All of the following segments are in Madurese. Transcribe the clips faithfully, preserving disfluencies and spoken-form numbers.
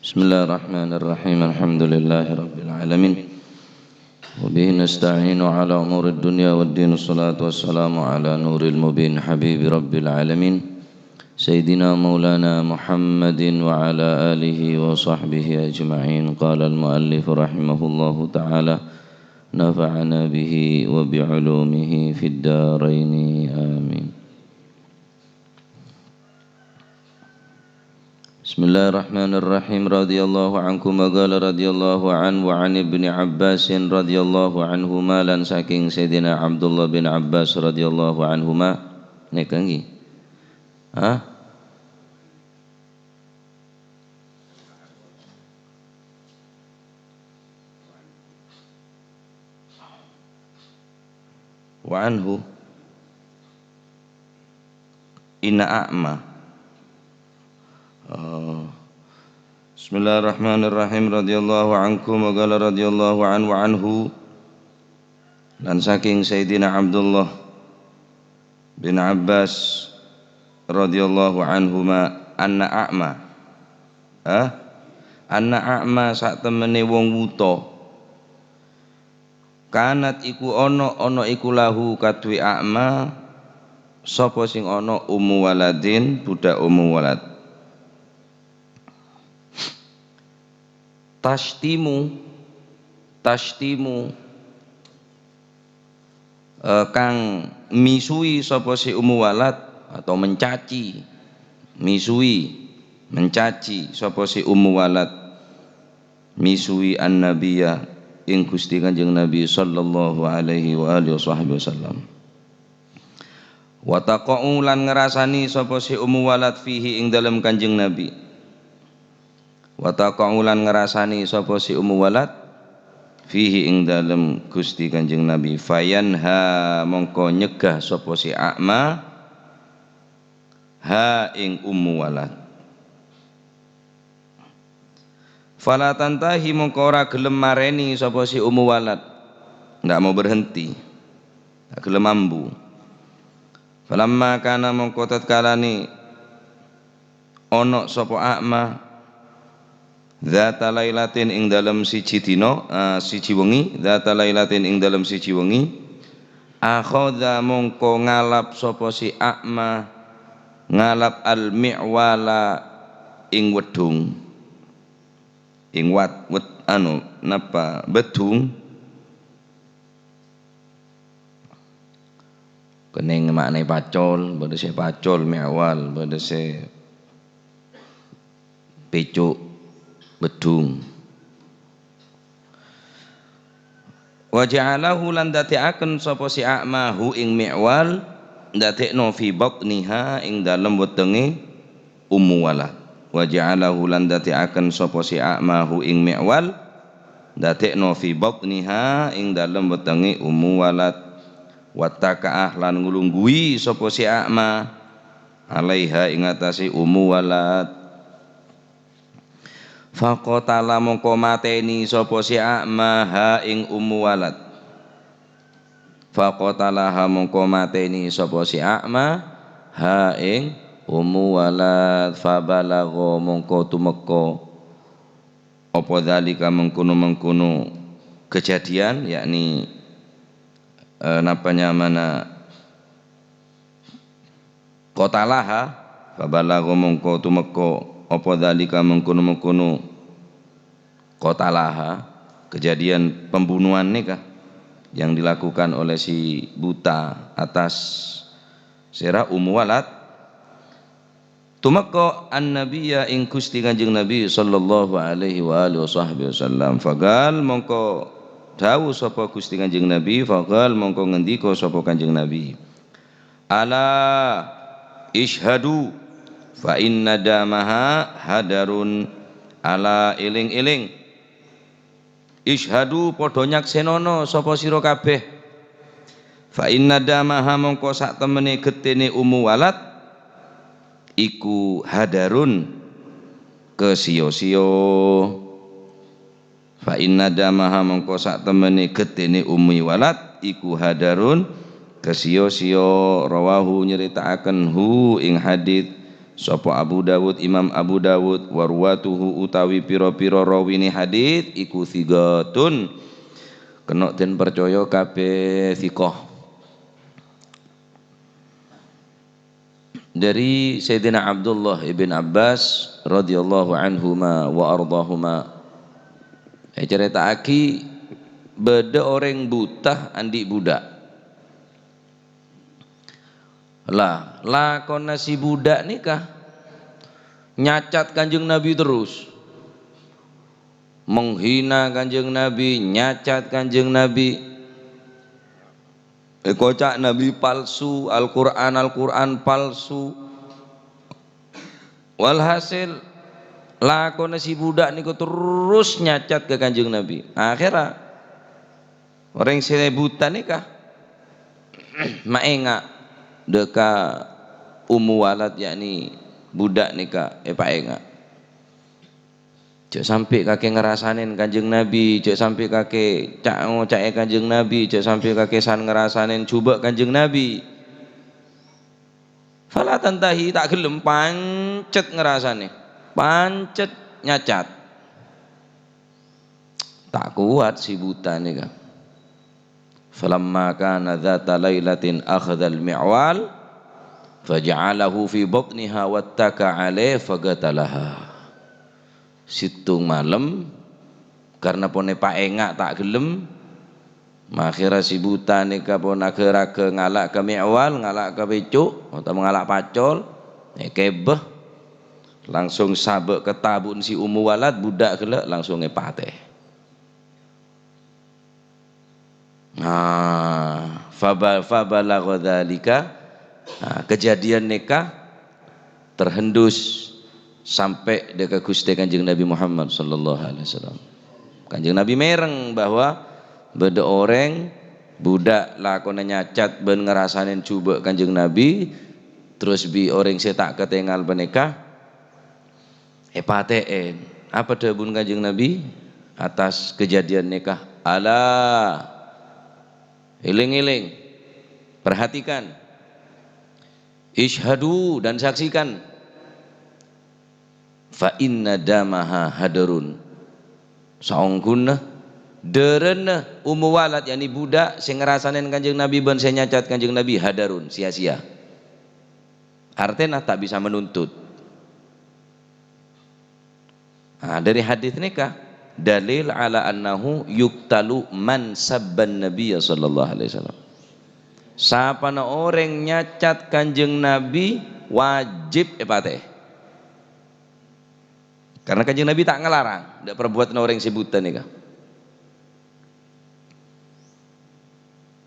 بسم الله الرحمن الرحيم. الحمد لله رب العالمين. وبه نستعين على أمور الدنيا والدين. الصلاة والسلام على نور المبين حبيب رب العالمين. سيدنا مولانا محمد وعلى آله وصحبه أجمعين. قال المؤلف رحمه الله تعالى: نفعنا به وبعلومه في الدارين. آمين. بسم الله الرحمن الرحيم. رضي الله عنكما قال رضي الله عنه وعن ابن عباس رضي الله عنهما, lan saking Sayyidina Abdullah bin Abbas radhiyallahu anhuma. Nèka ngghi. Hah? Wa anhu. Inna a'ma. Oh. Bismillahirrahmanirrahim. Radhiyallahu ankum wa qala radhiyallahu an wa anhu. Lan saking Sayyidina Abdullah bin Abbas radhiyallahu anhuma, anna a'ma. Hah? Anna a'ma, satemene wong wuta. Kanat iku ono, ono iku lahu kaduwe a'ma, sapa sing ono, ummu waladin, budak ummu walad. Tasytimu, tasytimu, eh, kang misui sapa si ummu walad atau mencaci, misui, mencaci sapa si ummu walad, misui an-nabiyya, ing Gusti Kanjeng Nabi sallallahu alaihi wa alihi wasahbihi wasallam. Wa taqa'u, lan ngrasani sapa si ummu walad fihi, ing dalem Kanjeng Nabi. Wa taqa'u, lan ngrasani sapa si ummu walad fihi, ing dalem Gusti Kanjeng Nabi. Fayanha, mongko nyegah sapa si a'ma, ha, ing ummu walad. Fala tantahi, mongko ora gelem mareni sapa si ummu walad. Ndak mau berhenti. Ndak gelem ambu. Falamma kana, mongko tatkalane ono sapa a'ma, dzata lailatin, ing dalem siji dina, ah, siji wengi, dzata lailatin, ing dalem siji wengi, akhadha, mongko ngalap sapa si a'ma, ngalap al-mi'wala, ing wedhung. Ing wat-, wet-, anu, napa, bedhung. Kenning maknae pacol, bâdâ sè pacol, mi'wal, bâdâ sè pèco', bedhung. Wa ja'alahu, lan daddi'aken sapa si a'ma hu ing mi'wal, dadekno fi batniha, ing dalem wetenge ummu walad. Wa ja'alahu, lan daddi'aken sapa si a'ma hu ing mi'wal, dadekno fi batniha, ing dalem wetenge ummu walad. Wattaka'ah, lan nglungguhi sapa si a'ma, alaiha, ing atase ummu walad. Faqatala, mongko mateni sapa si a'ma ha ing ummu walad. Faqatalaha, mongko mateni sapa si a'ma ha ing ummu walad. Fabalagha, mongko tumeka apa dzalika, mengkono-mengkono kejadian, yakni, eh, napa nyamana, qatalaha, fabalagha, mongko tumeka apa dzalika, mengkono-mengkono qatalaha, kejadian pembunuhan nèka yang dilakukan oleh si buta atas sèra ummu walad. Tumeka an-nabiyya ing Gusti Kanjeng Nabi sallallahu alaihi wa alihi wasahbihi wasallam. Faqal, mongko dawuh sapa Gusti Kanjeng Nabi, faqal, mongko ngendika sapa Kanjeng Nabi, "Ala isyhadu fa inna damaha hadarun." Ala, eling-eling. Isyhadu, padha nyaksenono sapa sira kabeh. Fa inna damaha, mongko sak temene getene ummu walad, iku hadarun, kasiyo-siyo. Fa inna damaha, mongko sak temene getene ummi walad, iku hadarun, kasiyo-siyo. Rawahu, nyeritaaken hu ing hadits, Sapa Abu Dawud, Imam Abu Dawud, wa ruwatuhu utawi pira-pira rawine hadits iku thiqatun. Kena' den parcaya kabeh thiqah. Dari Sayyidina Abdullah ibn Abbas radhiyallahu anhuma wa ardahuma, ecareta'agi badha oreng buta andhi' budak. Lah, lakona si budak nèka nyacat Kanjeng Nabi terros. Menghina Kanjeng Nabi, nyacat Kanjeng Nabi. Èkoca' Nabi palsu, Al-Qur'an, Al-Qur'an palsu. Walhasil, lakona si budak nèko terros nyacat ka Kanjeng Nabi. Akhèrra, orèng sè buta nèka maènga' dâ' ka Ummu Walad, yakni budak nèka èpaènga'. Jhâ' sampè' kakè ngarasanè Kanjeng Nabi, jhâ' sampè' kakè ca'-ngoca'è Kanjeng Nabi, jhâ' sampè' kakè san ngarasanè jhubâ' Kanjeng Nabi. Fala tantahi, ta' ghellem, pancet ngarasanè, pancet nyacat. Ta' kowat si buta nèka. Falamma kana dzata lailatin akhadzal mi'wal, faja'alahu fi batniha wattaka alaih faqatalaha. Sèttong malem, karna pon èpaènga' ta' ghellem, akhèrra si buta nèka pon aga-raga ngala' ka mi'wal, ngala' ka pèco', otabâ ngala' pacol, èkèbâ. Langsung sabâ' ka tabu'na si Ummu Walad, budak ghellâ' langsung èpatè. Nah, faba-, fabalagha dzalika, nah, kejadian nèka terhendus sampè' dâ' ka Ghustè Kanjeng Nabi Muhammad sallallahu alaihi wasallam. Kanjeng Nabi mèreng bahwa bâdâ orèng budak lakona nyacat bân ngarasanè jhubâ' Kanjeng Nabi, terros bi' orèng sè ta' katèngal panèka èpatè'è. Apa dhâbuna Kanjeng Nabi atas kejadian nèka? Ala, èlèng-èlèng, perhatikan. Isyhadu, dan saksikan. Fa inna damaha hadarun. Saongghuna dârâna Ummu Walad, yakni budak sè ngarasanè Kanjeng Nabi bân sè nyacat Kanjeng Nabi, hadarun, sia-sia. Artèna ta' bisa menuntut. Nah, dâri hadits nèka dalil ala annahu yuqtalu man sabban nabiyya sallallahu alaihi wasallam. Sapana orèng nyacat Kanjeng Nabi wajib èpatè'è. Karna Kanjeng Nabi ta' ngalarang dâ' parbuwâttanna orèng sè buta nèka.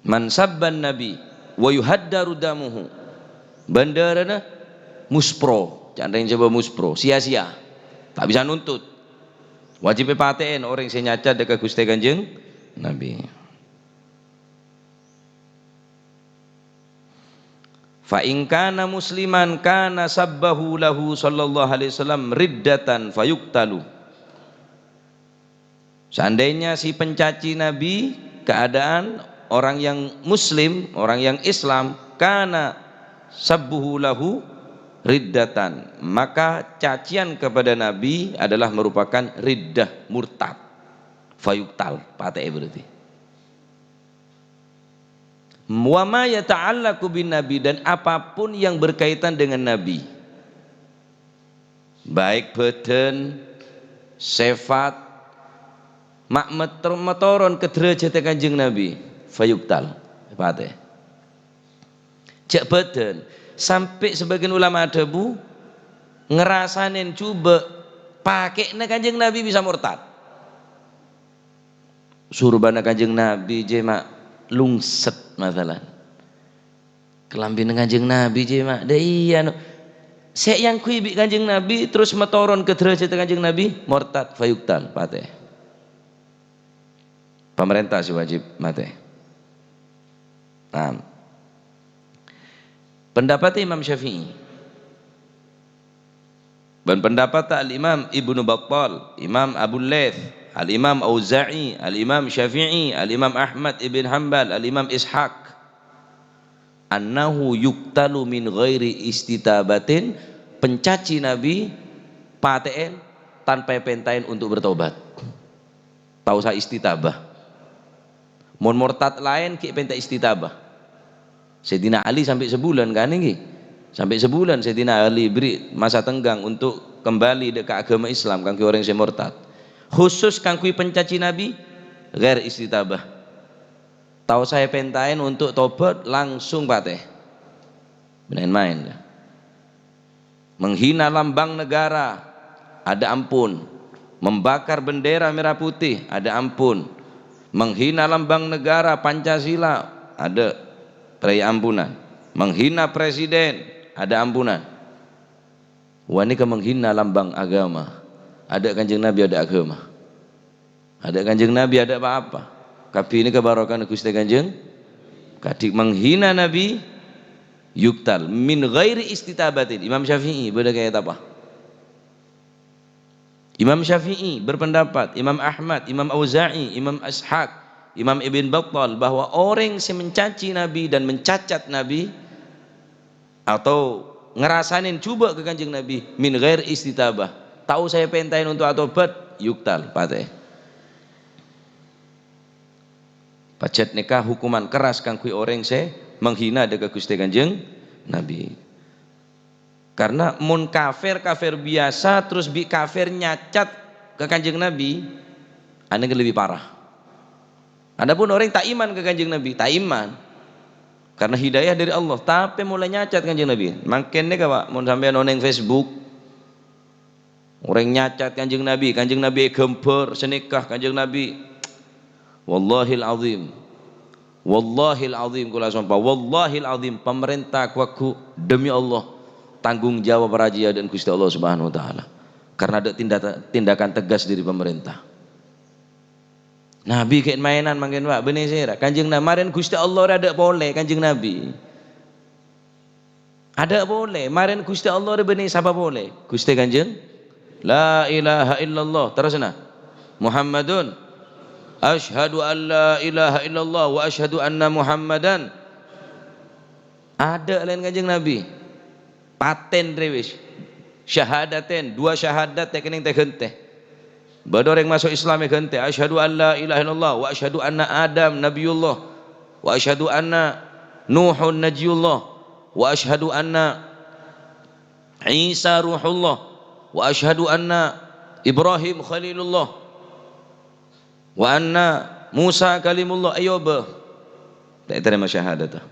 Man sabban nabi wa yuhaddaru damuhu. Bân dârâna muspro, ca'na rèng Jhâbâ muspro, sia-sia. Ta' bisa nuntut. Wajib èpatè'è orèng sè nyacat dâ' ka Ghustè Kanjeng Nabi. Fa in kana musliman kana sabbahu lahu sallallahu alaihi wasallam riddatan fayuqtalu. Seandainya si pencaci Nabi, keadaan orang yang muslim, orang yang Islam, kana sabbuhu lahu riddatan, maka cacian kepada Nabi adalah merupakan riddah, murtad. Fayuqtal, patè'è berarti. Wa ma yata'allaqu bin nabi, dan apapun yang berkaitan dengan Nabi, baik bâdân, sèfat, ma' met-, matoron ka dârâjhâddhâ Kanjeng Nabi, fayuqtal, patè. Jhâ' bâdân, sampè' sabâgiyân ulama adhâbu, ngarasanè jhubâ' pakè'na Kanjeng Nabi bisa mortad. Surbana Kanjeng Nabi jiyâ ma' lungsèt, masalan. Kalambhina Kanjeng Nabi jiyâ ma' dâ' iyâ, no. Sè èangghuy bi' Kanjeng Nabi terros matoron ka dârâjhâddhâ Kanjeng Nabi, mortad, fayuqtal, patè. Pamarènta sè wajib matè. Nah. Pendapat Imam Syafi'i. Bân pendapat Al-Imam Ibnu Battal, Imam Abu Laits, Al-Imam Auza'i, Al-Imam Syafi'i, Al-Imam Ahmad ibn Hanbal, Al-Imam Ishaq. Annahu yuqtalu min ghairi istitabatin, Pencaci Nabi, patè'è tanpa èpèntaè untuk bertobat. Ta' osa istitabah. Mon mortad laèn ghi' pènta istitabah. Sayyidina Ali sampè' sabulân kan nèka. Sampè' sabulân Sayyidina Ali beri masa tenggang untuk kembali dâ' ka aghâma Islam kaangghuy orèng sè mortad. Khusus kaangghuy pencaci Nabi, ghair istitabah. Ta' osa èpèntaè untuk tobat, langsung patè. Maèn-maèn, ya. Menghina lambang negara, adâ' ampon. Membakar bendera merah putih, adâ' ampon. Menghina lambang negara Pancasila, adâ' parèya ampunan. Menghina presiden, adâ' ampunan. Wah, nèka menghina lambang aghâma. Adâ' Kanjeng Nabi, adâ' aghâma. Adâ' Kanjeng Nabi, adâ' pa-apa. Kabbhi nèka barokana Ghustè Kanjeng. Kadhi menghina Nabi, yuktal min ghairi istitabatin. Imam Syafi'i bâdâ kètab apa? Imam Syafi'i berpendapat, Imam Ahmad, Imam Auza'i, Imam Ishaq, Imam Ibn Battal, bahwa orèng sè mencaci Nabi dan mencacat Nabi, atau ngarasanè jhubâ' ka Kanjeng Nabi, min ghair istitabah, ta' osa èpèntaè untuk atobat, yuktal, patè. Pajhât nèka hukuman keras kaangghuy orèng sè menghina dâ' ka Ghustè Kanjeng Nabi. Karena mon kafir, kafir biyasa, terros bi' kafir nyacat ka Kanjeng Nabi, anèka lebbi parah. Adapun orèng ta' iman ka Kanjeng Nabi, ta' iman. Karena hidayah dâri Allah, tapè molaè nyacat Kanjeng Nabi. Mangkèn nèka, Pak, mon sampèyan onèng Facebook, orèng nyacat Kanjeng Nabi, Kanjeng Nabi èghâmbhâr, sè nèka Kanjeng Nabi. Wallahil azim. Wallahil azim, kaulâ sompa. Wallahil azim, pamarènta ghu-lagghu, demi Allah, tanggung jawab rajâ dâ' Ghustè Allah Subhanahu wa Ta'ala. Karena adâ' tinda-, tindakan tegas dâri pamarènta. Nabi ghi' maènan mangkèn, Pak, bânnè sèra. Kanjeng Na-, marèn Ghustè Allah rè adâ' polè, Kanjeng Nabi. Adâ' polè, marèn Ghustè Allah rè bânnè sapa polè? Ghustè Kanjeng? La ilaha illallah. Terrosna. Muhammadun. Asyhadu an la ilaha illallah wa asyhadu anna Muhammadan. Adâ' laèn Kanjeng Nabi. Patèn rè wis. Syahadaten, dua syahadat tèkènèng tè-ghântè. Bâdâ orèng maso' Islam èghântè, "Asyhadu an la ilaha illallah wa asyhadu anna Adam nabiyullah, wa asyhadu anna Nuhun najiyullah, wa asyhadu anna Isa ruhullah, wa asyhadu anna Ibrahim khalilullah, wa anna Musa kalimullah." Ayo, bâ. Ta' ètarèma syahadata.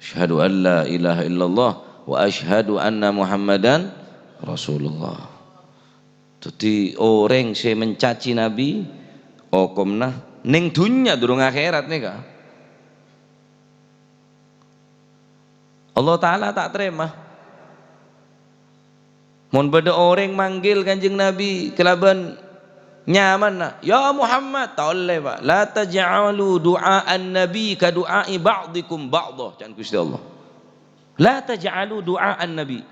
Asyhadu an la ilaha illallah wa asyhadu anna Muhammadan Rasulullah. Dhâddhi, orèng sè mencaci Nabi, okomna neng dhunnya, durung akhèrat nèka. Allah Ta'ala ta' tarèma. Mon bâdâ orèng manggil Kanjeng Nabi kalabân nyamana, "Ya Muhammad," ta' ollè, Pak. "La taj'alu du'a'an nabi ka du'a'i ba'dikum ba'dha," ca'na Ghustè Allah. "La taj'alu du'a'an nabi."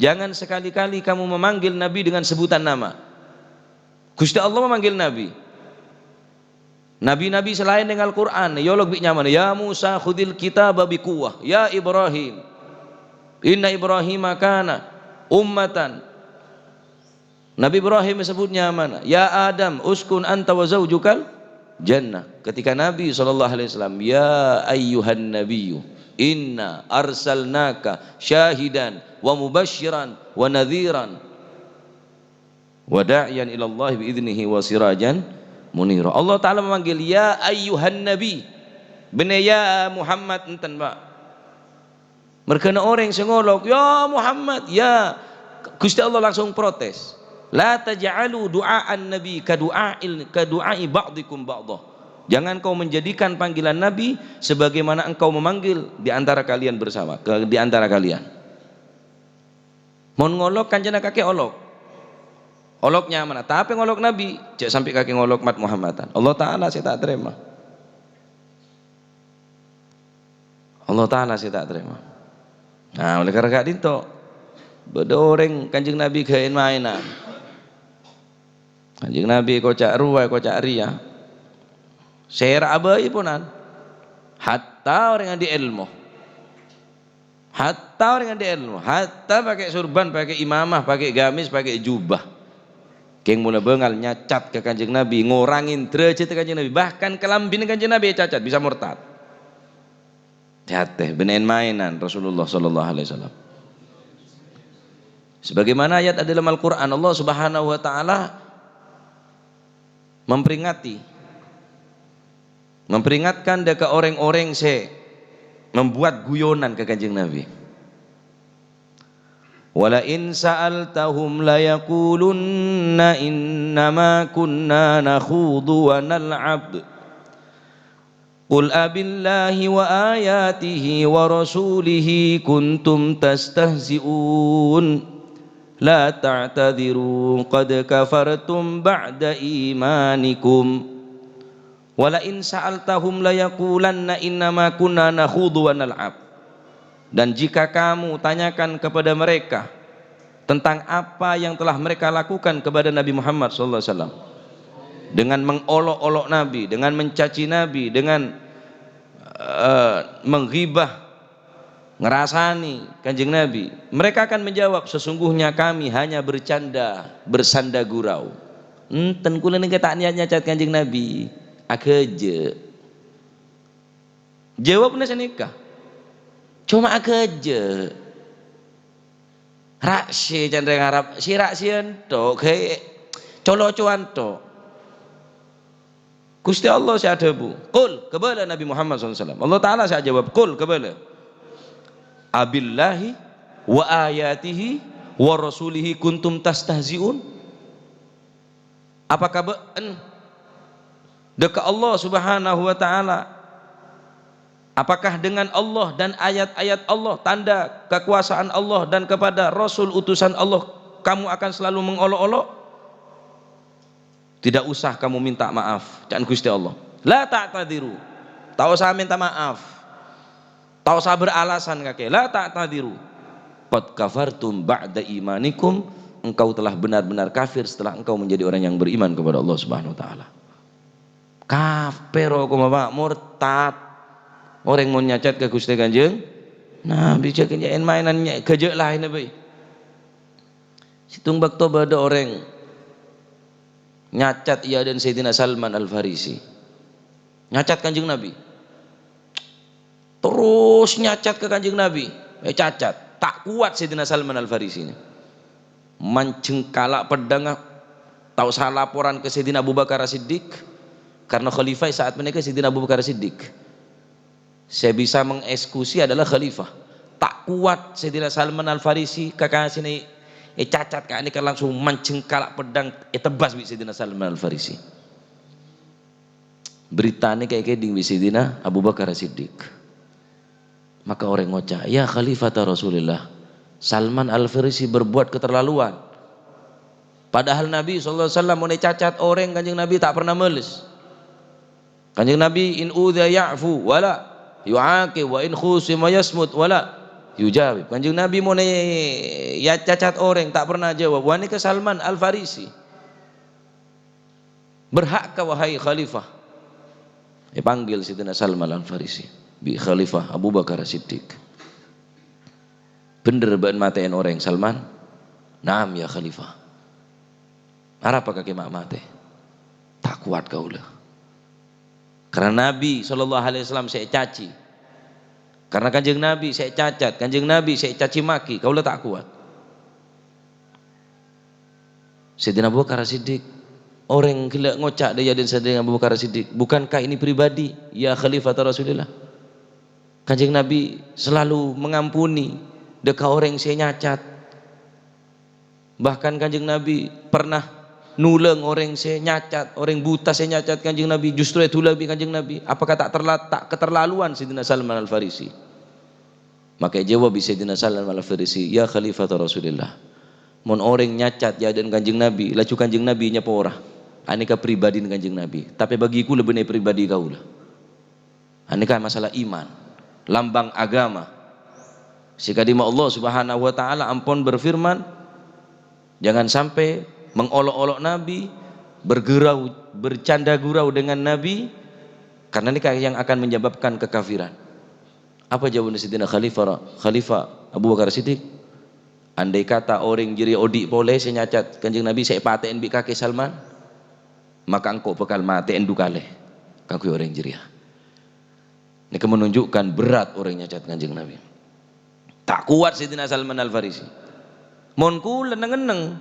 Jangan sekali-kali kamu memanggil Nabi dengan sebutan nama. Ghustè Allah memanggil Nabi. Nabi-nabi sè laèn neng Al-Qur'an, èolok bi' nyamana, "Ya Musa, khudhil kitaba bi quwwah. Ya Ibrahim, inna Ibrahima kana ummatan." Nabi Ibrahim èsebbhut nyamana, "Ya Adam, uskun anta wa zaujukal jannah." Ketika Nabi sallallahu alaihi wasallam, "Ya ayyuhan nabiyyu, inna arsalnaka syahidan wa mubasysyiran wa nadhiran." "Wa da'iyan ilallahi bi idznihi wa sirajan munira." Allah Ta'ala memanggil, "Ya ayyuhan nabi." Bânnè ya Muhammad enten, Pak. Mergana orèng sè ngolok, "Ya Muhammad, ya." Ghustè Allah langsung protes. "La taj'alu du'a'an nabi ka du'a'il, ka du'a'i ba'dikum ba'dha." Jangan kau menjadikan panggilan Nabi sebagaimana engkau memanggil di antara kalian bersama, ke, di antara kalian. Mon ngolok kancana kakè olok. Olok nyamana, tapè ngolok Nabi, jhâ' sampè' kakè ngolok mat-Muhammadan. Allah Ta'ala sè ta' tarèma. Allah Ta'ala sè ta' tarèma. Nah, oleh karena ka'dinto, bâdâ orèng Kanjeng Nabi ghâ-, maènan. Kanjeng Nabi koca' rowa, koca' rèya. Sèra abâi ponan. Hatta orèng andi' èlmo. Hatta orèng andi' èlmo, hatta pakai surban, pakai imamah, pakai gamis, pakai jubah. Kèng molaè bângal nyacat ka Kanjeng Nabi, ngorangè dârâjhâddhâ Kanjeng Nabi, bahkan kalambhina Kanjeng Nabi ècacat, bisa mortad. Hati-hati, bânnè en-maènan Rasulullah sallallahu alaihi wasallam. Sebagaimana ayat di dalam Al-Quran, Allah Subhanahu wa Ta'ala memperingati, memperingatkan dâ' ka orèng-orèng sè membuat guyonan ka Kanjeng Nabi. "Wala in sa'altahum layaqulunna innama kunna nakhudu wa nal'ab. Qul abillahi wa ayatihi wa rasulihi kuntum tastahzi'un. La ta'tadiru qad kafartum ba'da imanikum." "Wala in sa'altahum layaqulanna innama kunna nakhudu wa nal'ab." Dan jika kamu tanyakan kepada mereka tentang apa yang telah mereka lakukan kepada Nabi Muhammad sallallahu alaihi wasallam, dengan mengolok-olok Nabi, dengan mencaci Nabi, dengan, eh, mengghibah, ngerasani Kanjeng Nabi, mereka akan menjawab, "Sesungguhnya kami hanya bercanda, bersanda gurau." Enten, kaulâ nèka ta' niat nyacat Kanjeng Nabi. Aghâjâ'. Jawabnya sanèka. Coma aghâjâ'. Ra'sè can rèng Arab, sè ra'sèyan tok, ghâbây co-locowan tok. Gusti Allah sè adhâbu, "Qul," kabâlâ Nabi Muhammad sallallahu alaihi wasallam. Allah Ta'ala sè ajâwâb, "Qul," kabâlâ, "Abillahi wa ayatihi wa rasulihi kuntum tastahzi'un?" Apakah bâ'en dâ' ka Allah Subhanahu wa Ta'ala? Apakah dengan Allah dan ayat-ayat Allah, tanda kekuasaan Allah, dan kepada Rasul utusan Allah, kamu akan selalu mengolok-olok? Tidak usah kamu minta maaf, ca'na Gusti Allah. La ta'tadiru. Ta' osa mènta maaf. Ta' osa beralasan kakè. La ta'tadiru. Qad kafartum ba'da imanikum. Engkau telah benar-benar kafir setelah engkau menjadi orang yang beriman kepada Allah Subhanahu wa Ta'ala. Kafir, koma, Pak, murtad. Orèng mon nyacat ka Ghustè Kanjeng Nabi, jhâ' kènjhâ'ân maènan nyè-, ghâjâ' laènna bhâi. Sèttong bâkto bâdâ orèng nyacat è adâ'na Sayyidina Salman Al-Farisi. Nyacat Kanjeng Nabi. Terros nyacat ka Kanjeng Nabi. Ècacat. Ta' kowat Sayyidina Salman Al-Farisi nè. Manjhengkala peddhângnga, ta' osa laporan ka Sayyidina Abu Bakar As-Siddiq, karena khalifah sa'at panèka Sayyidina Abu Bakar As-Siddiq. Sè bisa mengeksekusi adalah khalifah. Ta' kowat Sayyidina Salman Al-Farisi, kakasèna ècacat ka'nèka langsung manjhengkala peddhâng ètebbhâs bi' Sayyidina Salman Al-Farisi. Bhertana èkèdhing bi' Sayyidina Abu Bakar As-Siddiq. Maka orèng ngoca', "Ya Khalifata Rasulillah, Salman Al-Farisi berbuat keterlaluan. Padahal Nabi sallallahu alaihi wasallam mon ècacat orèng, Kanjeng Nabi ta' pernah males. Kanjeng Nabi in udhiya ya'fu wala yu'aqib wa in khusima yasmut wala yujawib." Kanjeng Nabi mon è-, ècacat orèng ta' pernah jawab. Wah, nèka Salman Al-Farisi. Berhakkah, wahai Khalifah? Èpanggil Sayyidina Salman Al-Farisi bi' Khalifah Abu Bakar As-Siddiq. "Bhendher bâ'en matè'èn orèng, Salman?" "Na'am, ya Khalifah." "Arapa kakè ma' matè?" "Ta' kowat kaulâ. Karena Nabi sallallahu alaihi wasallam sè ècaci. Karena Kanjeng Nabi sè ècacat, Kanjeng Nabi sè ècaci maki, kaulâ ta' kowat." Sayyidina Abu Bakar As-Siddiq, orèng ghellâ' ngoca' dâ' iyâ dâ' Sayyidina Abu Bakar As-Siddiq, "Bukankah ini pribadi, ya Khalifata Rasulillah? Kanjeng Nabi selalu mengampuni dâ' ka orèng sè nyacat. Bahkan Kanjeng Nabi pernah nulâng orèng sè nyacat, orèng buta sè nyacat Kanjeng Nabi, justru èdulâ bi' Kanjeng Nabi. Apakah ta' terla-, ta' keterlaluan Sayyidina Salman Al-Farisi?" Maka èjâwâb bi' Sayyidina Salman Al-Farisi, "Ya Khalifata Rasulillah, mon orèng nyacat è adâ'na Kanjeng Nabi, laju Kanjeng Nabi nyapora, anèka pribadina Kanjeng Nabi. Tapè bagi kaulâ bânnè pribadi kaulâ. Anèka masalah iman, lambang agama." Sè kadhi ma' Allah Subhanahu wa Ta'ala ampon berfirman, "Jangan sampai mengolok-olok Nabi, bergurau, bercanda gurau dengan Nabi, karena nèka yang akan menyebabkan kekafiran." Apa jâwâbbhâ Sayyidina Khalifah, Khalifah Abu Bakar Siddiq? "Andai kata orèng jârèya odi' polè sè nyacat Kanjeng Nabi sè èpatè'è bi' kakè Salman, maka engko' bhâkal matè'è du kalè kaangghuy orèng jârèya." Nèka menunjukkan berat orèng nyacat Kanjeng Nabi. Ta' kowat Sayyidina Salman Al-Farisi. Mon kaulâ neng-enneng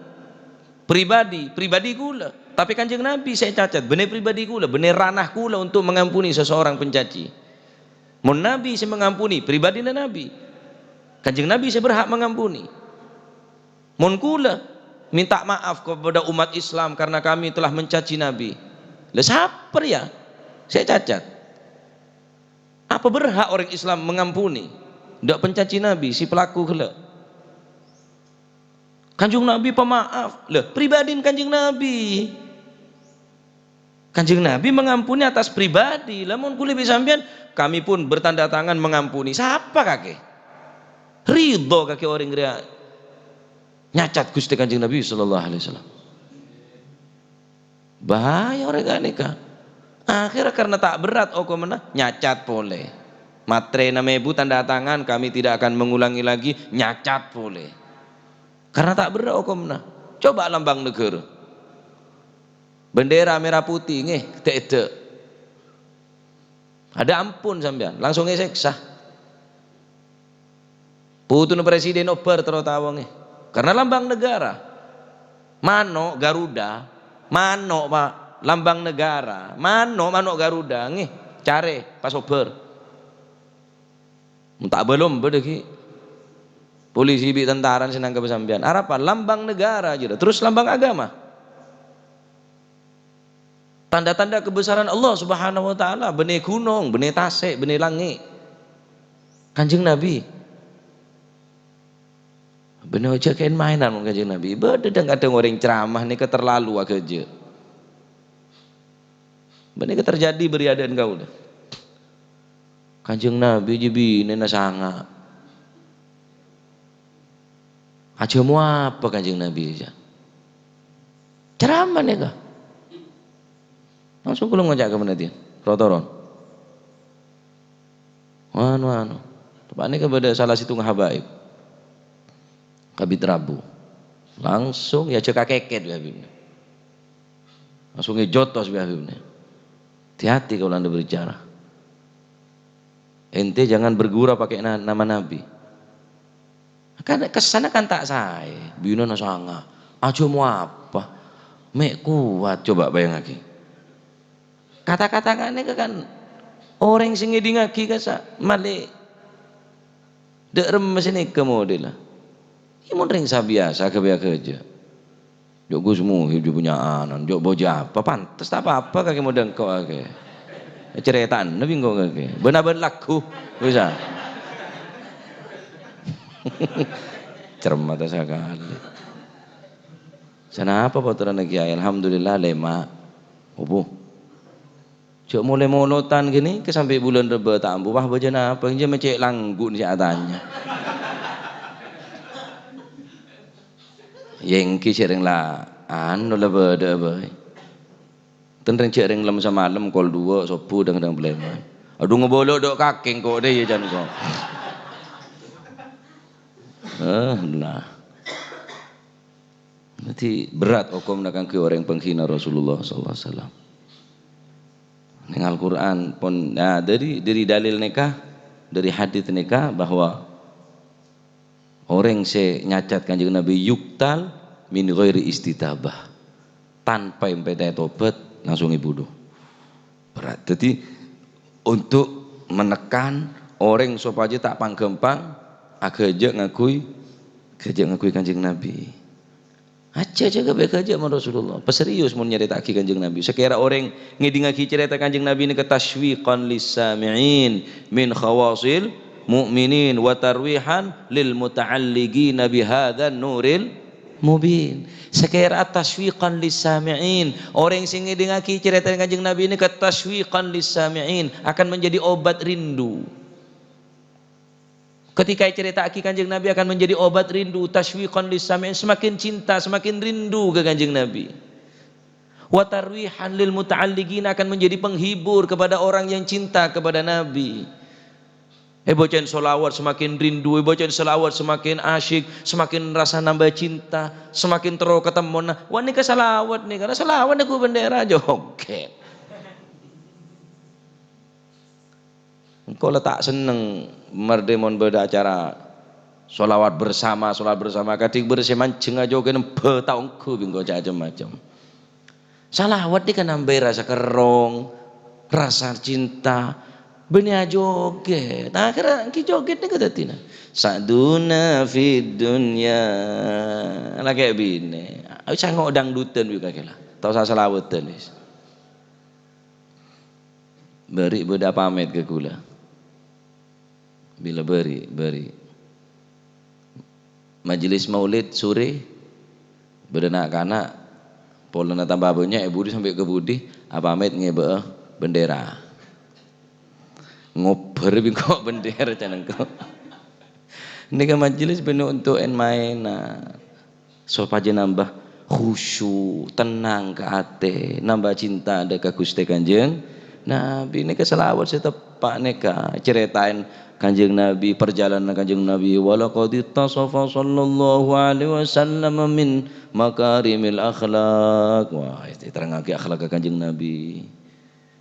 pribadi, pribadi kaulâ. Tapè Kanjeng Nabi sè ècacat, bânnè pribadi kaulâ, bânnè ranah kaulâ untuk mengampuni seseorang pencaci. Mon Nabi sè mengampuni, pribadina Nabi. Kanjeng Nabi sè berhak mengampuni. Mon kaulâ minta maaf kepada umat Islam karena kami telah mencaci Nabi. Lah, sapa rèya sè ècacat? Apa berhak orèng Islam mengampuni? Dâ' pencaci Nabi, si pelaku ghellâ'. Kanjeng Nabi pemaaf. Lah, pribadina Kanjeng Nabi. Kanjeng Nabi mengampuni atas pribadi. Lah, mon kaulâ bi' sampèyan, kami pun bertanda tangan mengampuni. Sapa kakè? Ridho kakè orèng rèya nyacat Ghustè Kanjeng Nabi sallallahu alaihi wasallam. Bahaya orèng ghânèka. Akhirnya karena ta' berrat hokomma, nyacat polè. Matrè ennem èbu tanda tangan, kami tidak akan mengulangi lagi, nyacat polè. Karena ta' berrat hokomma. Coba lambang negara. Bendera merah putih, ngghi, dâ'-eddâ'. Adâ' ampon sampèyan, langsung èsèksa. Putuna presiden obâr terro tao, ngghi. Karena lambang negara. Mano' Garuda, mano', Pak, lambang negara. Mano', mano' Garuda, ngghi. Carè, pas obâr. Mon ta' bâlâmbâ dâggi'. Polisi bi' tentara sè nangkep sampèyan. Arapa? Lambang negara, jârèya. Terus lambang agama. Tanda-tanda kebesaran Allah Subhanahu wa Ta'ala, bânnè ghunong, bânnè tasè', bânnè langngè'. Kanjeng Nabi. Bânnè jâ' kaèn-maènan mon Kanjeng Nabi. Bâdâ dhâng-kadhâng orèng ceramah nèka terlalu aghâjâ'. Bânnè nèka terjadi bâri' adâ'na kaulâ. Kanjeng Nabi jâ' binèna sanga'. Ajhâmo apa Kanjeng Nabi, jâ'? Ceramah nèka. Langsung kaulâ ngoca' ka panètèya, ro-toron. Anu, anu. Teppa'na nèka bâdâ salah sèttong habaib. Kabit rabu. Langsung èajhâk kakèkèt bi' habibna. Langsung èjotos bi' habibna. Hati-hati kalau Anda berbicara. Ente jangan bergurau pakai na-, nama Nabi. Kan kessanna kan ta' saè, binèna sanga'. Ajhâmo apa? Mè' kowat, coba bayangaghi. Kata-kata ghânèka kan orèng sè ngèdingaghi kassa' malè dâ' remma sè nèka modèlla. Iyâ mon rèng sabiyasa ghâbây aghâjâ'. Jâ' Gus Muhib jâ' punya anan, jâ' bâjâ apa, pantes ta' pa-apa kakè modâ engko' kakè. Carètana bi' engko' kakè. Bân-abân lagghu, bisa. Cermata sakalè. Sanapa pottrana Kèyaè? Alhamdulillah, lèma'. Opo? Jâ' molè molotan ghânèka sampè' bulân Rebbâ ta' ambu, wah, bâjâna apa? Jâ' mè' cè' langghu' sè atanya. Yâ èngghi jâ' rèng la, anu la bâdâ bhâi. Ten rèng jâ' rèng lem samalem kol duwâ' sobbhu dhâng-dhâng palèman. Adhu ngabâlâ dâ' kakè engko' dâ' iyâ can ko. Eh, nah. Dhâddhi, berat hokomma kaangghuy orèng pengghina Rasulullah sallallahu alaihi wasallam. Neng Al-Qur'an pon, nah, dhâri, dhâri dalil nèka, dhâri hadits nèka bahwa orèng sè nyacat Kanjeng Nabi yuktal min ghairi istitabah. Tanpa èmpètè tobhât, langsung èbudhu. Berat. Dhâddhi, untuk menekan orèng sopajâ ta' pangghâmpang aghâjâ' ngangghuy, aghâjâ' ngangghuy Kanjeng Nabi. Ajhâ', jâ' ghâbây aghâjâ' mon Rasulullah. Paserius mon nyarèta'aghi Kanjeng Nabi. Sakèra orèng ngèdingaghi carèta Kanjeng Nabi nèka tasywiqan lis-sami'in min khawasil mu'minin wa tarwihan lil muta'alliqina bihadzan nuril mubin. Sakèra tasywiqan lis-sami'in, orèng sè ngèdingaghi carètana Kanjeng Nabi nèka tasywiqan lis-sami'in, akan menjadi obat rindu. Ketika ècarèta'aghi Kanjeng Nabi akan menjadi obat rindu, tasywiqan lis-sami'in, semakin cinta, semakin rindu ka Kanjeng Nabi. Wa tarwihan lil muta'alliqin, akan menjadi penghibur kepada orang yang cinta kepada Nabi. Èbâca'è shalawat semakin rindu, èbâca'è shalawat semakin asyik, semakin rasa nambah cinta, semakin terro katemmona. Wah, nèka shalawat nèka, karena shalawat nèko bendera jogèt. Engko' la ta' senneng mardhâ mon bâdâ acara shalawat bersama, shalawat bersama, kadhi bâdâ sè manjheng ajogèt nembhâ ta' ongghu bi' engko' ca-, cem-macem. Shalawat nèka nambâi rasa kerrong, rasa cinta, bânnè ajogèt. Akhèrra ghi' jogèt nèka dhâddhina. Sa'duna fid dunya. Lakè' binè. Ayo sango' dangdutan bi' kakè la. Ta' osa shalawatan wis. Bâri' bâdâ pamèt ka kaulâ. Bilâ bâri', bâri'. Majelis maulid sore, bâdâ na'-kana', polana tamba bânnya', è budi sampè' ka budi, apamèt ngèbâ'â bendera. Ngobbhâr bi' engko' bendera, can engko'. Nèka majelis bânnè onto' en-maènan. Sopajâ nambâ khusyu', tennang ka atè, nambâ cinta dâ' ka Ghustè Kanjeng Nabi. Nèka shalawat sè teppa' nèka, carètaè Kanjeng Nabi, parjhâlânan Kanjeng Nabi. "Wa laqad ittasafa sallallahu alaihi wasallam min makarimil akhlaq." Wah, èterrangngaghi akhlakka Kanjeng Nabi.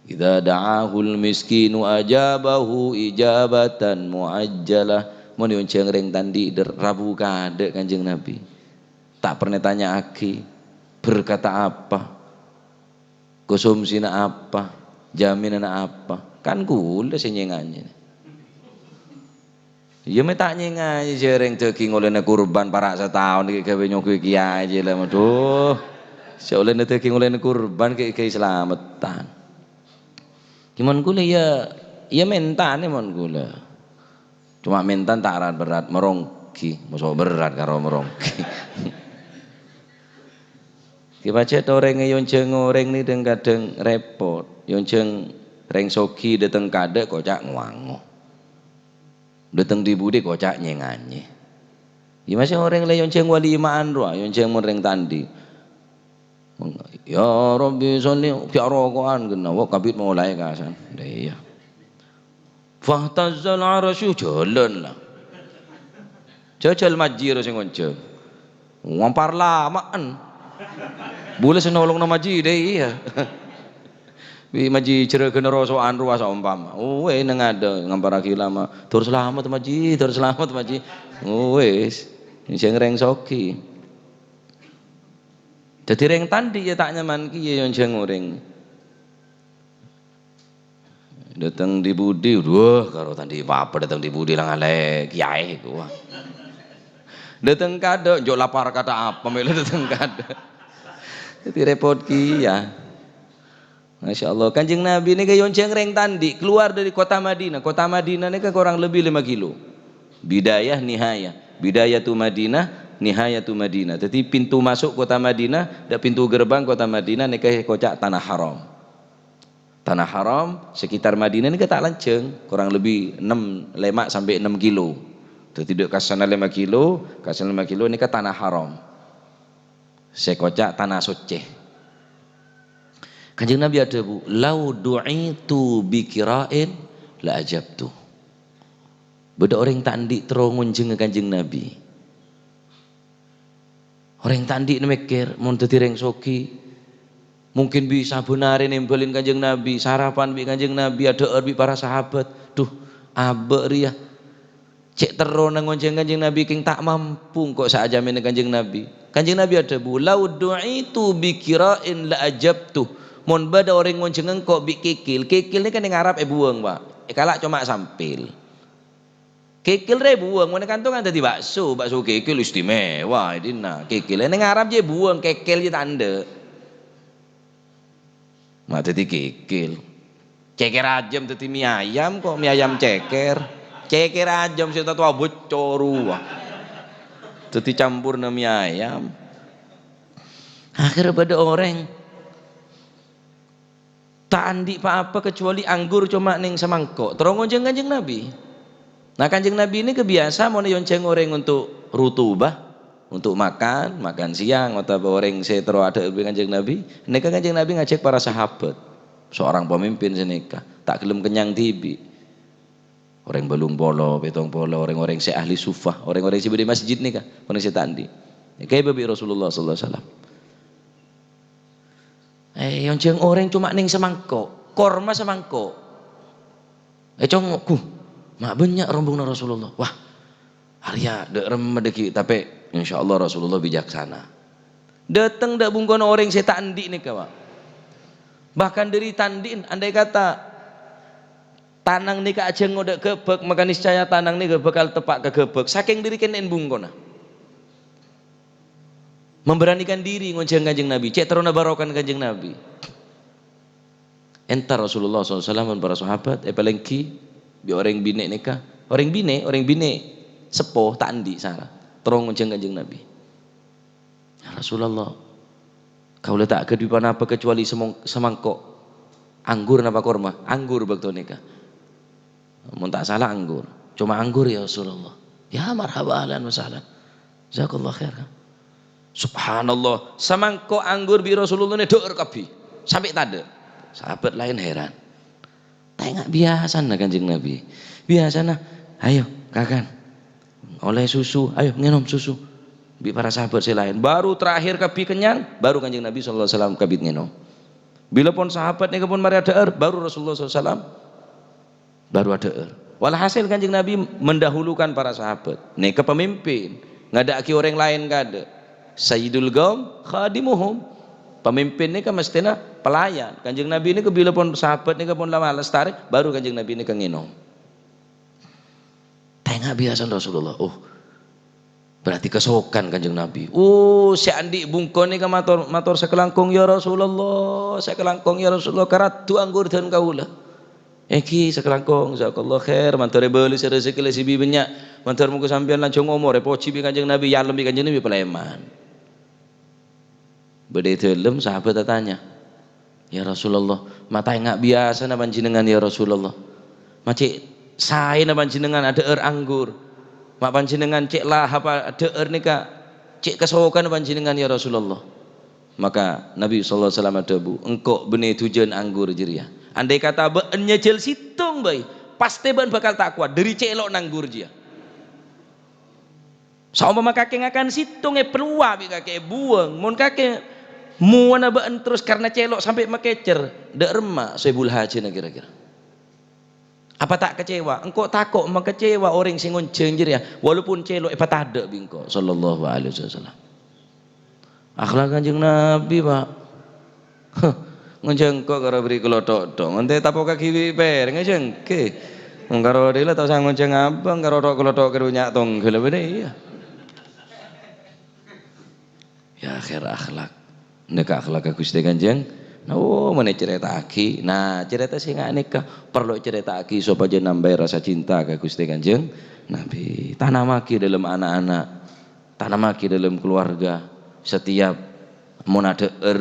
"Idza da'ahul miskinu ajabahu ijabatan mu'ajjalah." Mon èonjhâng rèng ta' andi' dâr-, rabu kaadâ' Kanjeng Nabi. Ta' pernah ètanya'aghi, "Berkata apa? Konsumsina apa? Jaminanna apa?" Kan kaulâ sè nyè-nganyè. Iyâ, mè' ta' nyè-nganyè, jhâ' rèng dâging ollèna kurban para' sataon ghi' ghâbây nyoghi kèyaè jhâ' la, madhu. Sè ollèna dâging ollèna kurban ghi' ghâbây salameddhân. Ghi' mon kaulâ iyâ, iyâ mèntanè mon kaulâ. Coma mèntan ta' rat-berrat, maronggi. Moso berrat karo maronggi. Ghi' pajhât orèng èonjhâng orèng nè dhâng-kadhâng rèpot. Èonjhâng rèng soghi dâteng kaadâ' koca' ngowango. Dâteng dhi-budhi koca' nyè-nganyè. Iyâ, masè orèng la èonjhâng walima'an rowa, èonjhâng mon rèng ta' andi'. "Ya Rabbi sholli," ghi' aroko'an ghenna, wa' kabit molaè kasan. Lah iyâ. "Fahtazzal arsyu," jhâlân la. Jhâjhâl majhi ro sè ngonjhâng. Ngompar lama'an. Bulâ sè nolongna majhi, dâ' iyâ. Bi' majhi jhârâghânna roso'an rowa saompama. Uwè, neng adâ' ngamparraghi lama'. "Tor salamet, majhi, tor salamet, majhi." Uwis, sè rèng soghi. Dâddhi rèng ta' andi' iyâ ta' nyaman kèya èonjhâng orèng. Dâteng dhi-budhi, wah, karo ta' andi' pa-apa dâteng dhi-budhi la ngalè kèyaè ghu, wah. Dâteng kaadâ', jhâ' lapar kata apa mèlo dâteng kaadâ'. Dâddhi rèpot kèya. Masya Allah, Kanjeng Nabi nèka èonjhâng rèng ta' andi', keluar dari kota Madinah. Kota Madinah nèka kurang lebih lèma kilo. Bidayah nihayah. Bidayatu Madinah, nihayatu Madinah. Dâddhi pintu masuk kota Madinah, dâ' pintu gerbang kota Madinah nèka èkoca' Tanah Haram. Tanah Haram sekitar Madinah nèka ta' lanjhâng, kurang lebih enam, lèma sampai enam kilo. Dâddhi dâ' ka sana lèma kilo, ka sana lèma kilo nèka Tanah Haram. Sè èkoca' Tanah Soccè. Kanjeng Nabi adhâbu, "Lau du'itu bi qira'in la ajabtu." Bâdâ orèng ta' andi' terro ngonjhângnga Kanjeng Nabi. Orèng ta' andi' mèkkèr, mon dâddhi rèng soghi, mungkin bi' sabbhân arè nèmbhâlin Kanjeng Nabi, sarapan bi' Kanjeng Nabi, adhâ'âr bi' para sahabat. Duh, abâ' rèya. Cè' terrona ngonjhâng Kanjeng Nabi kèng ta' mampu engko' sajâmènna Kanjeng Nabi. Kanjeng Nabi adhâbu, "Lau du'itu bi qira'in la ajabtu." Mon bâdâ orèng ngonjhâng engko' bi' kèkèl, kèkèl nèka neng Arab èbuwâng, Pak. Èkala' coma sampèl. Kèkèl rè èbuwâng, mon è kantongan dâddhi bakso, bakso kèkèl istimewa, èdinna. Kèkèl neng Arab jiyâ èbuwâng, kèkèl jiyâ ta' endâ'. Ma' dâddhi kèkèl. Cèkèr ajâm dâddhi mi ayam kok, mi ayam cèkèr. Cèkèr ajâm sè ta' towa bocor, wah. Dâddhi campurna mi ayam. Akhèrra bâdâ orèng ta' andi' pa-apa kecuali anggur coma neng samangko'. Terro ngonjhâng Kanjeng Nabi. Nah, Kanjeng Nabi nèka biyasa mon èonjhâng orèng untuk rutubah, untuk makan, makan siang, otabâ orèng sè terro adhâ'âr bi' Kanjeng Nabi, nèka Kanjeng Nabi ngajhâk para sahabat. Seorang pemimpin sanèka, ta' ghellem kennyang dhibi'. Orèng bâllung polo, pèttong polo, orèng-orèng sè ahli suffah, orèng-orèng sè bâdâ è masjid nèka, orèng sè ta' andi'. Èkaèbâ bi' Rasulullah sallallahu alaihi wasallam. Eh, èonjhâng orèng coma nèng samangko', korma samangko'. Ècongngo', "Ghu, ma' bânnya' rombonganna Rasulullah." Wah, arèya dâ' remma dhâggi', tapè insyaallah Rasulullah bijaksana. Dâteng dâ' bungkona orèng sè ta' andi' nèka, Pak. Bahkan dâri ta' andi', andai kata tanang nèka ajhângo dâ' ghâbâk, maka niscaya tanang nèka bhâkal teppa' ka ghâbâk, sakèng dâri kennè'en bungkona. Memberanikan diri ngonjhâng Kanjeng Nabi, cè' terrona barokana Kanjeng Nabi. Entar Rasulullah sallallahu alaihi wasallam bân para sahabat èpalèngghi bi' orèng binè' nèka. Orèng binè', orèng binè' seppo ta' andi' sara. Terro ngonjhâng Kanjeng Nabi. "Ya Rasulullah, kaulâ ta' ghâdhuwi ponapa kecuali semong-, samangko' anggur napa korma?" "Anggur bâkto nèka." "Mon ta' sala anggur." "Coma anggur, ya Rasulullah." "Ya marhaba, ahlan wa sahlan. Jazakallah khair." Subhanallah, samangko' anggur bi' Rasulullah nèka dhâ'âr kabbhi, sampè' tadâ'. Sahabat laèn heran. Ta' enga' biyasana Kanjeng Nabi. Biyasana, "Ayo, kakan. Ollè susu, ayo ngènom susu." Bi' para sahabat sè laèn. Baru terakhir kabbhi kennyang, baru Kanjeng Nabi sallallahu alaihi wasallam kabbhi ngènom. Bilâ pon sahabat nèka pon marè adhâ'âr, baru Rasulullah sallallahu alaihi wasallam baru adhâ'âr. Walhasil Kanjeng Nabi mendahulukan para sahabat. Nèka pemimpin, ngadâ'aghi orèng laèn kadâ'. Sayyidul qaum khadimuhum. Pemimpin nèka mestèna pelayan. Kanjeng Nabi nèka bilâ pon sahabat nèka pon la malès tarè, baru Kanjeng Nabi nèka ngènom. Ta' enga' biyasana Rasulullah. Oh, Berarti kasokan Kanjeng Nabi. Oh, sè andi' bungkona ka mator, mator sakalangkong, "Ya Rasulullah, sakalangkong, ya Rasulullah, karaddu anggur dân kaulâ." "Èngghi sakalangkong, jazakallah khair, mandhâr èbâlâs rejhekkè la sè bi' bânnya', mandhâr moghâ sampèyan lanjhâng omor, èpojhi bi' Kanjeng Nabi, èalem bi' Kanjeng Nabi palèman." Bâdâ è dâlem, sahabat atanya, "Ya Rasulullah, ma' ta' enga' biyasana panjhennengngan, ya Rasulullah? Ma' cè' saèna panjhennengngan adhâ'âr anggur? Ma' panjhennengngan cè' lahap adhâ'âr nèka cè' kasokana panjhennengngan, ya Rasulullah?" Maka Nabi sallallahu alaihi wasallam adhâbu, "Engko' bânnè dujân anggur jârèya. Andai kata bâ'na nyajhâl sèttong bhâi, pastè bâ'na bhâkal ta' kowat dâri cèlo'na anggur jârèya." Saompama kakè ngakan sèttong èpalowa bi' kakè èbuwâng, mon kakè mowana bâ'na terros karna cèlo' sampè' makècèr, dâ' remma sohibul hajana kèra-kèra? Apa ta' kecewa? Engko' tako' makecewa orèng sè ngonjhâng jârèya, walaupun cèlo' èpatadâ' bi' engko', sallallahu alaihi wasallam. Akhlak Kanjeng Nabi, Pak. Huh, ngonjhâng engko' karo bâri' kalotho' thong. Ente tapo' kaghi bi' pèrèng, ngonjhâng enggi. Karo dhila ta' osa ngonjhâng abang, karo tho'-kalotho' kèro nya' tongghâl bâdâ, iyâ. Ya, khair akhlak. Nèka akhlak ka Ghustè Kanjeng. Nah, oh, mènè carèta'aghi. Nah, carèta sè nga' nèka parlo ècarèta'aghi sopajâ nambâi rasa cinta ka Ghustè Kanjeng Nabi. Tanamaghi dâlem ana'-ana'. Tanamaghi dâlem kaluwarga. Setiap mon adhâ'âr,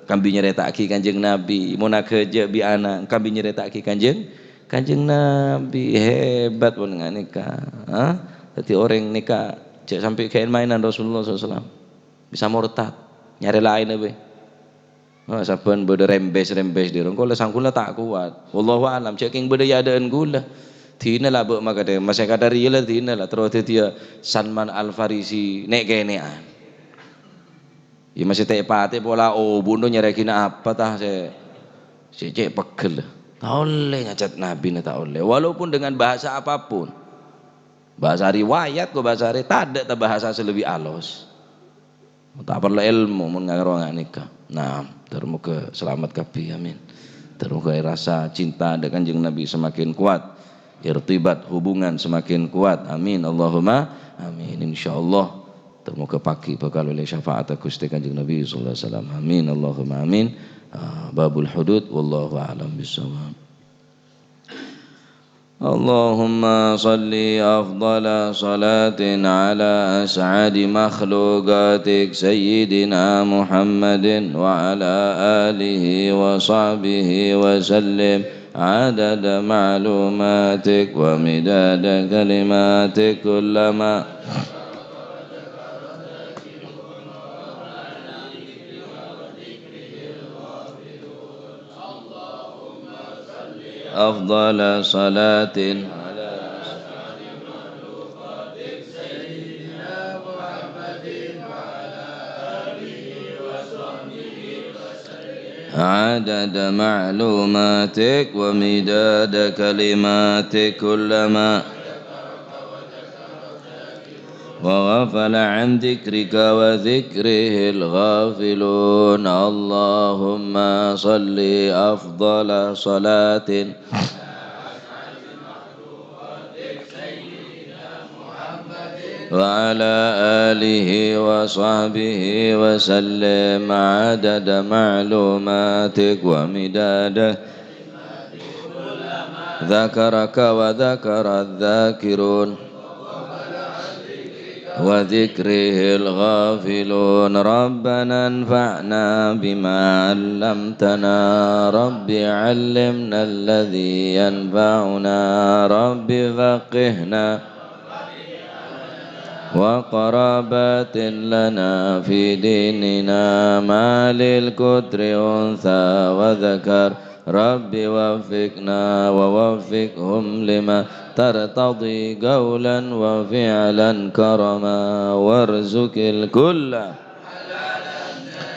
kambi nyarèta'aghi Kanjeng Nabi, mon aghâjâ' bi' ana', kambi nyarèta'aghi Kanjeng, Kanjeng Nabi. Hebat pon nga' nèka, ha? Dhâddhi orèng nèka jhâ' sampè' ghâèn-maènan Rasulullah sallallahu alaihi wasallam. Bisa mortad, nyarè laènna bhâi. Oh, sabbhân bâdâ rembes-rembes dhi' rong, kaulâ sangghulâ ta' kowat. Wallahu a'lam, jhâ' kèng bâdâ è adâ'ân kaulâ. Dina la bâ' makadhâ, masè kadhâriyâ la dina la, terro dhâddhiyâ Salman Al-Farisi nè'-kènè'an. Iyâ, masè tè'-patè' pola, oh, bundo nyarèghina apa ta sè, sè cè' pegghel. Ta' ollè nyajhât Nabina, ta' ollè. Walaupun dengan bahasa apapun. Bahasa riwayat, kok bahasa ri-, tadâ' ta bahasa sè lebbi alos. Ta' parlo èlmo mon ngarèya nga' nèka. Nah, ter-, moghâ salamet kabbhi, amin. Ter-, moghâ rasa cinta dâ' Kanjeng Nabi semakin kuat, irtibat, hubungan semakin kuat. Amin, Allahumma amin. Insyaallah, ter-, moghâ pagghi' bhâkal ollè syafaat Ghustè Kanjeng Nabi sallallahu alaihi wasallam. Amin, Allahumma amin. Ah, babul hudud, wallahu a'lam bissawab. اللهم صل أفضل صلاة على أسعد مخلوقاتك سيدنا محمد وعلى آله وصحبه وسلم عدد معلوماتك ومداد كلماتك كلما أفضل صلاة على عدد معلوماتك ومداد كلماتك، كلما وغفل عن ذكرك وذكره الغافلون. اللهم صل أفضل صلاة وعلى آله وصحبه وسلم عدد معلوماتك ومداد ذكرك وذكر الذاكرون وذكره الغافلون. ربنا انفعنا بما علمتنا. رب علمنا الذي ينفعنا. رب فقهنا وقرابات لنا في ديننا. ما للكدر أنثى وذكر. رب وفقنا ووفقهم لما ترتضي قولا وفعلا كرما. وارزق الكل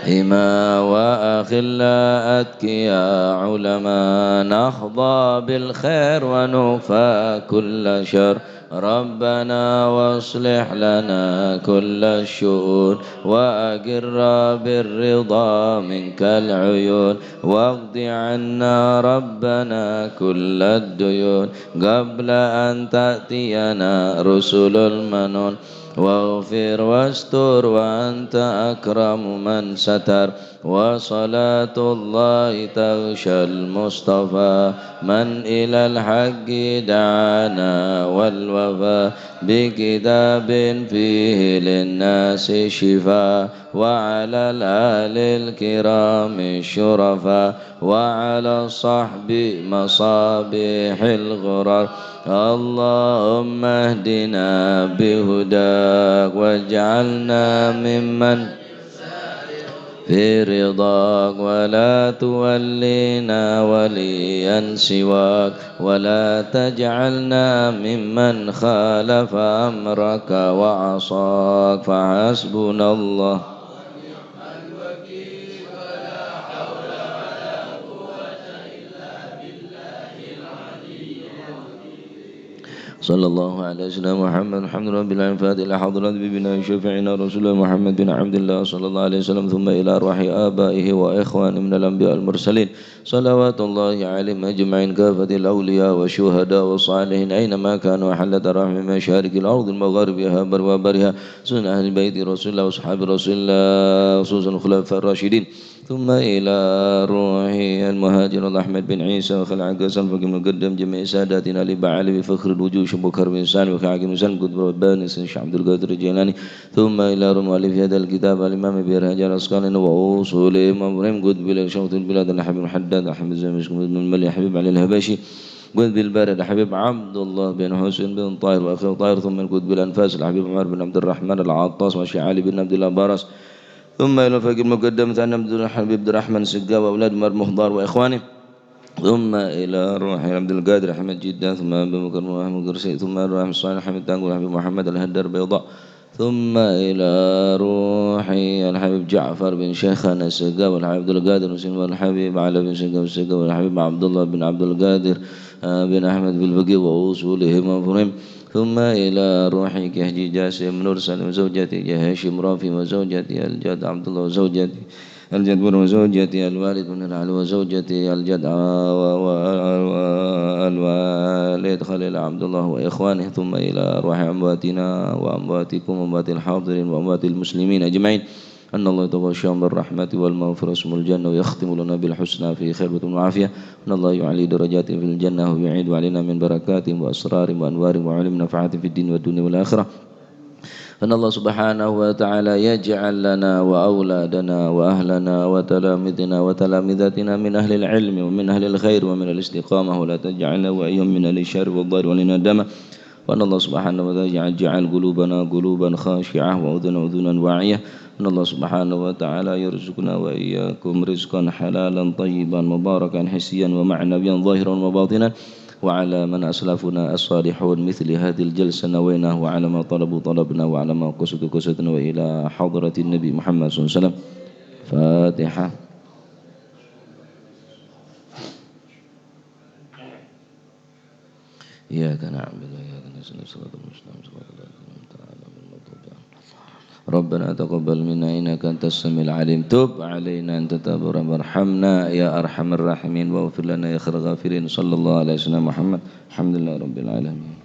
إما وأخلا أتقيا علما. نحظى بالخير ونكفى كل شر. ربنا واصلح لنا كل الشؤون وأقر بالرضا منك العيون. واقض عنا ربنا كل الديون قبل أن تأتينا رسل المنون. واغفر واستر وأنت أكرم من ستر. وصلاة الله تغشى المصطفى من إلى الحق دعانا والوفا بكتاب فيه للناس شفاء. وعلى الآل الكرام الشرفاء وعلى الصحب مصابيح الغرر. اللهم اهدنا بهداك واجعلنا ممن في رضاك ولا تولينا وليا سواك ولا تجعلنا ممن خالف أمرك وعصاك. فحسبنا الله صلى الله على سيدنا محمد. الحمد لله رب العالمين. الفاتحة لحضرة حبيبنا وشفيعنا رسول الله محمد بن عبد الله صلى الله عليه وسلم، ثم إلى أرواح آبائه وإخوانه من الأنبياء والمرسلين، صلوات الله عليهم أجمعين، كافة الأولياء والشهداء والصالحين أينما كانوا، وحلت أرواحهم من مشارق الأرض ومغاربها وبرها وبحرها، خصوصا أهل بيت رسول الله وأصحاب رسول الله، خصوصا الخلفاء الراشدين. ثم إلى روح المهاجر أحمد بن عيسى وخلع قاسم فقيم المقدم جميع ساداتنا لبعلي بفخر الوجود شبك حرب إنسان وخاكم إنسان قطب رباني سيد الشيخ عبد القادر الجيلاني. ثم إلى روح مؤلف هذا الكتاب الإمام أبي رجاء العسقلاني وأصولهم وأمرهم قطب الشيخ البلاد الحبيب الحداد أحمد زين مسكين بن الملي حبيب علي الحبشي قطب البلد الحبيب عبد الله بن حسين بن طاهر وأخيه طاهر ثم قطب الأنفاس الحبيب عمر بن عبد الرحمن العطاس والشيخ علي بن عبد الله باراس. ثم إلى الفقيه المقدم ثاني عبد الحبيب عبد الرحمن سقا وأولاد عمر مخضار وإخوانه. ثم إلى روح عبد القادر أحمد جدة، ثم أبي بكر محمد قرشي، ثم روح صالح أحمد تانقل، حبيب محمد الهدار بيضاء. ثم إلى روح الحبيب جعفر بن شيخنا السقا والحبيب عبد القادر مسلم والحبيب علي بن سقا السقا والحبيب عبد الله بن عبد القادر، آه، بن أحمد بالفقيه وأصولهم وفروعهم. ثم إلى روح كي حجي جاسم نور سالم وزوجته كي هاشم رافي وزوجته الجد عبد الله وزوجته الجد بن وزوجته الوالد منير علي وزوجته الجد ع-، و-، و-، و-، الوالد خليل عبد الله وإخوانه، ثم إلى أرواح أمواتنا وأمواتكم وأموات الحاضرين وأموات المسلمين أجمعين. أن الله يتغشاهم بالرحمة والمغفرة ثم الجنة ويختم لنا بالحسنى في خير وعافية. أن الله يعلي درجاتهم في الجنة ويعيد علينا من بركاتهم وأسرارهم وأنوارهم وعلوم نفعات في الدين والدنيا والآخرة. أن الله سبحانه وتعالى يجعل لنا وأولادنا وأهلنا وتلامذنا وتلامذاتنا من أهل العلم ومن أهل الخير ومن أهل الاستقامة، ولا تجعلنا وإياهم من أهل الشر والضلال والندامة. وأن الله سبحانه وتعالى يجعل قلوبنا قلوبا خاشعة وأذنا أذنا واعية. أن الله سبحانه وتعالى يرزقنا وإياكم رزقا حلالا طيبا مباركا حسيا ومعنويا ظاهرا وباطنا. وعلى من أسلفنا الصالحون مثل هذه الجلسة نويناه، وعلى ما طلبوا طلبنا، وعلى ما قصدوا قصدنا، وإلى حضرة النبي محمد صلى الله عليه وسلم. فاتحة. إياك نعبد وإياك نستعين، صراط المستقيم، صراط الذين أنعمت عليهم غير المغضوب عليهم. ربنا تقبل منا إنك أنت السميع العليم، تب علينا أنت التواب الرحيم، وارحمنا يا أرحم الراحمين، واغفر لنا يا خير الغافرين. صلى الله على سيدنا محمد. الحمد لله رب العالمين.